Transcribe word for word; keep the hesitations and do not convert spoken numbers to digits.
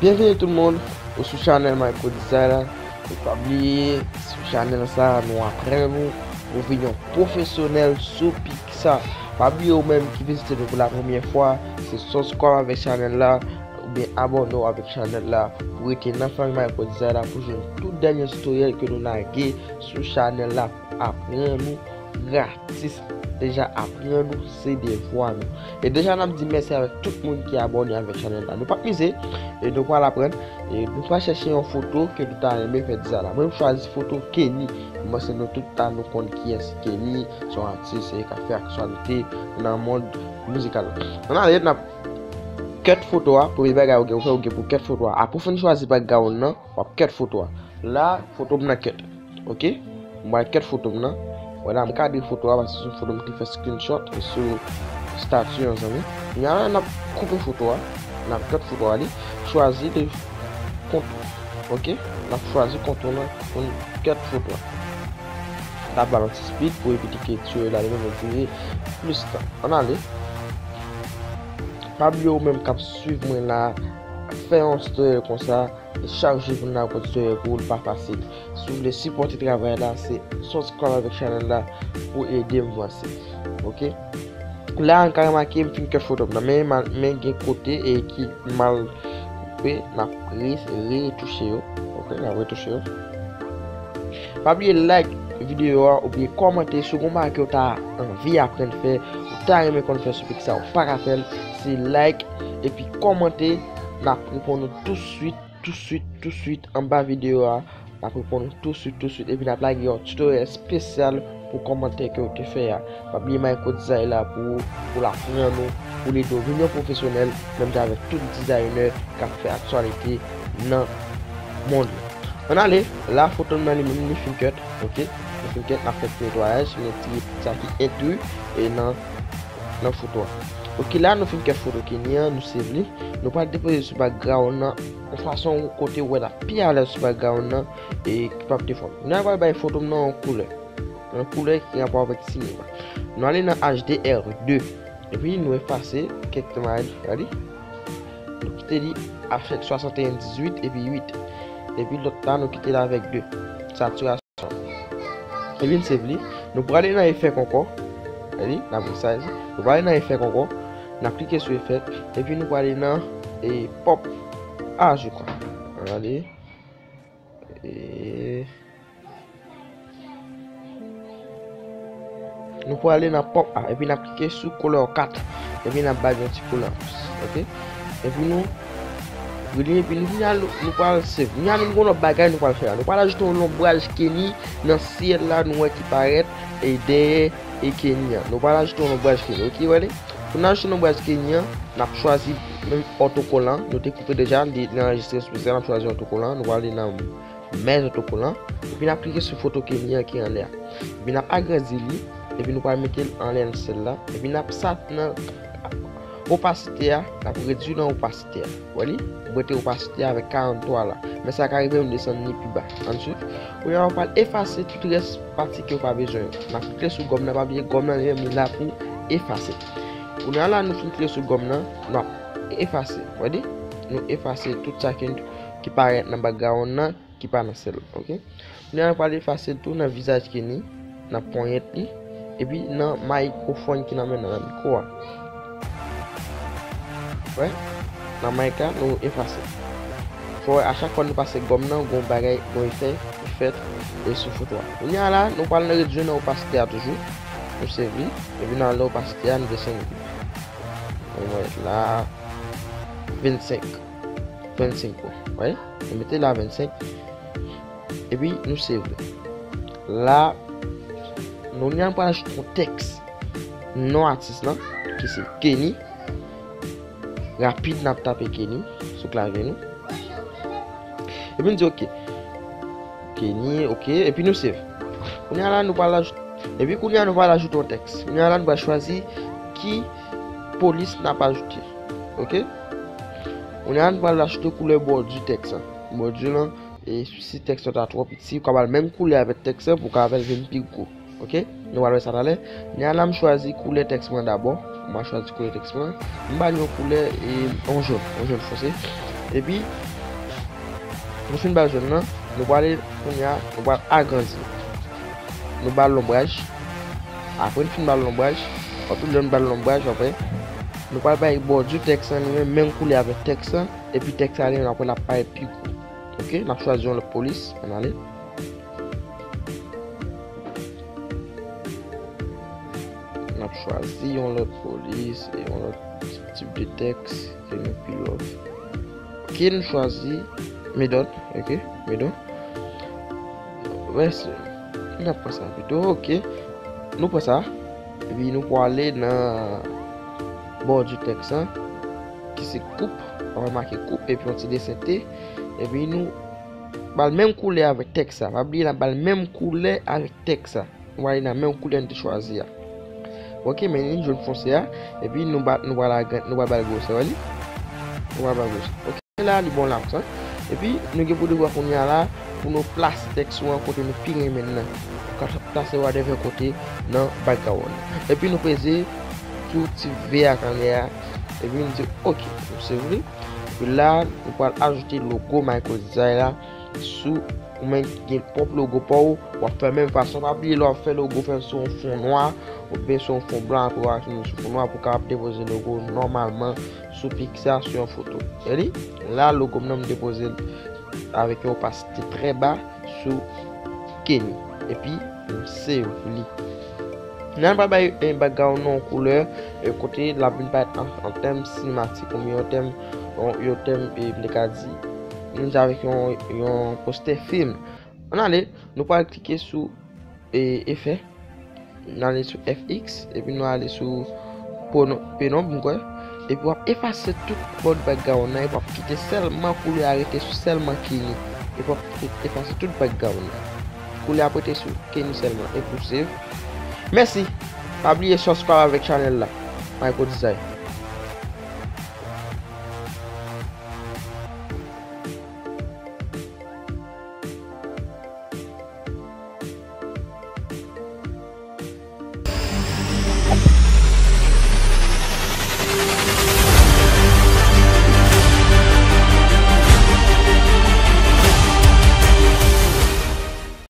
Byenvini tout moun, ou sou chanèl Micro Design la. E pa bliye, sou chanèl sa, nou aprann ou pou vin yon pwofesyonèl sou Pixar. Pa bliye ou menm ki vizite nou pou la premyè fwa, se subscribe avèk chanèl la, oubyen abòne w avèk chanèl la, pou rete nan fanmi Micro Design la, pou jwenn tout dènye tutoriel ke nou lage sou chanèl la, pou aprann ou gratis. Deja aprann ou se devwa nou. E deja n ap di mèsi avèk tout moun ki abòne avèk chanèl la. Nou p ap mize, e nou pral aprann, e nou pral chèche yon foto ke nou ta renmen fè design la. Mwen, m chwazi foto Kenny. M panse nou tout ta nou konn kiyès Kenny, se yon atis, e k ap fè aktyalite nan mond mizikal la. Ann ale, n ap cut foto a. Premye bagay ou gen pou fè, ou gen pou cut foto a. Apre w fin chwazi background nan, w ap cut foto a. La, foto m nan cut. Ok? M pral cut foto m nan. Vwala, m kadre foto a paske se yon foto m te fè screenshot sou stati yon zanmi. Kounye a la, n ap koupe foto a. N ap cut foto a li. Chwazi de kontou. Ok? N ap chwazi kontou nan pou n cut foto a. N ap ba l yon ti speed pou evite ke tutoriel la li menm li dire plis tan. Ann ale. Pa bliye ou menm k ap swiv mwen la, fè yon tutoriel konsa, e chak jou pou n ap pran tutoriel pou ou, li pa fasil. Si w vle sipòte travay la, se subscribe avèk chanèl la pou ede m vanse. Ok? La, n ka remake m fin cut foto m nan, men, men gen kote e ki mal koupe, n ap re-, retouche yo. Ok, n ap retouche yo. Pa bliye like videyo a oubyen kòmante si w gen yon bagay ke w ta anvi aprann fè, ou ta renmen konn fè sou Pixar, ou pa ka fè l, se like epi kòmante, n ap reponn ou touswit, touswit, touswit anba videyo a. N ap reponn ou touswit, touswit, epi n ap lage yon tutoriel espesyal pou kòmantè ke w te fè a. Pa bliye Micro Design la pou, pou l aprann ou, pou l ede w vin yon pwofesyonèl, menm jan avèk tout dizayinè k ap fè aktyalite nan mond lan. Ann ale, la foto m nan li menm li fin cut, ok? Li fin cut, n ap fè ti netwayaj, nou tire tout sa ki entri e nan, nan foto a. Ok, la nou fin cut foto Kenny an, nou save li. Nou pral depoze sou background nan yon fason kote w wè l ap pi alèz sou background nan e ki p ap defòme. Nou pral bay foto m nan yon koulè. Yon koulè ki gen rapò avèk sinema. Nou ale nan H D R de. Epi nou efase kèk tan, gade. Nou kite li avèk swasanteyen dizuit epi uit. Epi lòt la, nou kite l avèk de. Satirasyon. Epi n save li. Nou prale nan efè ankò. Gade, n ap resize. Nou prale nan efè ankò. N ap klike sou efè. Epi nou prale nan, e, pop. A, je crois. Gade. E, nou prale nan pop a, epi n ap klike sou color kat, epi n ap ba l yon ti koulè anplis, ok? Epi nou relye, epi nou, kounye a, nou, nou pral save. Kounye a, nou gen yon lòt bagay nou pral fè la. Nou pral ajoute yon lonbraj Kenny nan syèl la, nou wè ki parèt, e dèyè, e Kenny an. Nou pral ajoute yon lonbraj Kenny, ok, wè li? Pou n ajoute lonbraj Kenny an, n ap chwazi menm otokolan, nou te koupe deja, li, li anrejistre sou pistè, n ap chwazi otokolan, nou prale nan mèz otokolan, epi n ap klike sou foto Kenny an ki anlè a. Epi n ap agrandi li, epi nou pral mete l anlè nan syèl la, epi n ap sa nan opasite a, n ap redui nan opasite a. Wè li? Mwen te opasite a avèk karanntwa la. Men sa ka rive m desann li pi ba. Ann swiv. Kounye a, ou pral efase tout rès pati ke w pa bezwen yo. N ap klike sou gòm nan, pa bliye gòm nan li menm li la pou efase. Kounye a la, nou fin klike sou gòm nan, n ap efase. Wè li? Nou efase tout sa ki, ki parèt nan background nan, ki pa nan syèl, ok? Kounye a, nou pral efase tou nan vizaj Kenny, nan ponyèt li, epi nan mikrofòn ki nan men nan mikwo a. Wè, nan mic la, nou efase. Fò wè, a chak fwa nou pase gòm nan, gon bagay, gon efè ki fèt, e sou foto a. Kounye a la, nou pral nan redui nan opasite a toujou. Nou save li, epi nan opasite a, nou desann li. Nou mete la vennsenk. Vennsenk, bon. Wè, nou mete la vennsenk. Epi nou save li. La, nou, nou pral ajoute yon tèks. Non atis lan, ki se Kenny. Rapid, n ap tape Kenny sou klavye nou. Epi nou di ok. Kenny, ok. Epi nou save. Kounye a la, nou pral ajoute, epi kounye a, nou pral ajoute yon tèks. Kounye a la, nou pral chwazi ki polis n ap ajoute. Ok? Kounye a, nou pral ajoute koulè bòdi tèks lan. Bòdi lan, e si tèks lan ta twò piti, ou ka ba l menm koulè avèk tèks lan pou w ka fè l vin pi gwo. Ok? Nou pral wè sa talè. Kounye a la, m chwazi koulè tèks mwen dabò. M a chwazi koulè tèks mwen. M ba l yon koulè, e, yon jòn, yon jòn fonse. Epi, Nou fin ba l jòn nan, nou prale kounye a, nou pral agrandi. Nou ba l lonbraj. Apre n fin ba l lonbraj, anpil lè n ba l lonbraj, apre nou pral bay bòdi tèks lan li menm, menm koulè avèk tèks lan, epi tèks la li menm apre l ap parèt pi gwo. Ok, n ap chwazi yon lòt polis, ann ale. N ap chwazi yon lòt polis, e yon lòt tip de tèks ke nou pi love. Ok, nou chwazi Medon, ok, Medon. Wè, se, n ap pran sa pito, ok. Nou pran sa, epi nou prale nan bòdi tèks lan, ki se koup, ann make koup, epi yon ti desen T, epi nou ba l menm koulè avèk tèks la. Pa bliye, n ap ba l menm koulè avèk tèks la. Nou prale nan menm koulè n te chwazi a. Ok, men li jòn fonse a. Epi nou ba, nou pral agrandi, nou pral ba l gwosè, wè li? Nou pral ba l gwosè. Ok, la, li bon la konsa. Epi nou gen pou devwa kounye a la, pou nou plase tèks ou an kote nou pi renmen nan. Ka plase whatever kote nan background. Epi nou peze sou ti V a k anlè a. Epi nou di, ok, nou save li. Epi la, nou pral ajoute logo Micro Design la sou, ou menm ki gen pwòp logo pa w, w ap fè menm fason. Pa bliye, lè w ap fè logo, fè l sou yon fon nwa, oubyen sou yon fon blan, apre w a vin sou fon nwa pou w kapab depoze logo nòmalman sou Pixar, sou yon foto. Gade, la, logo m nan, m depoze l avèk yon opasite trè ba sou Kenny. Epi, m save li. Nan, n pral bay, eh, background nan yon koulè, eh, kote l ap vin parèt an, an tèm sinematik, oubyen yon tèm, yon, yon tèm, eh, m te ka di, menm jan avèk yon, yon postè fim. Ann ale, nou pral klike sou, eh, efè. N ale sou F X, epi nou ale sou pono-, penonb, m kwè. Epi w ap efase tout bòd background nan, epi w ap kite sèlman koulè a rete sou sèlman Kenny. Epi w ap efase tout background nan. Koulè a ap rete sou Kenny sèlman, epi w save. Mèsi! Pa bliye subscribe avèk chanèl la, Micro Design.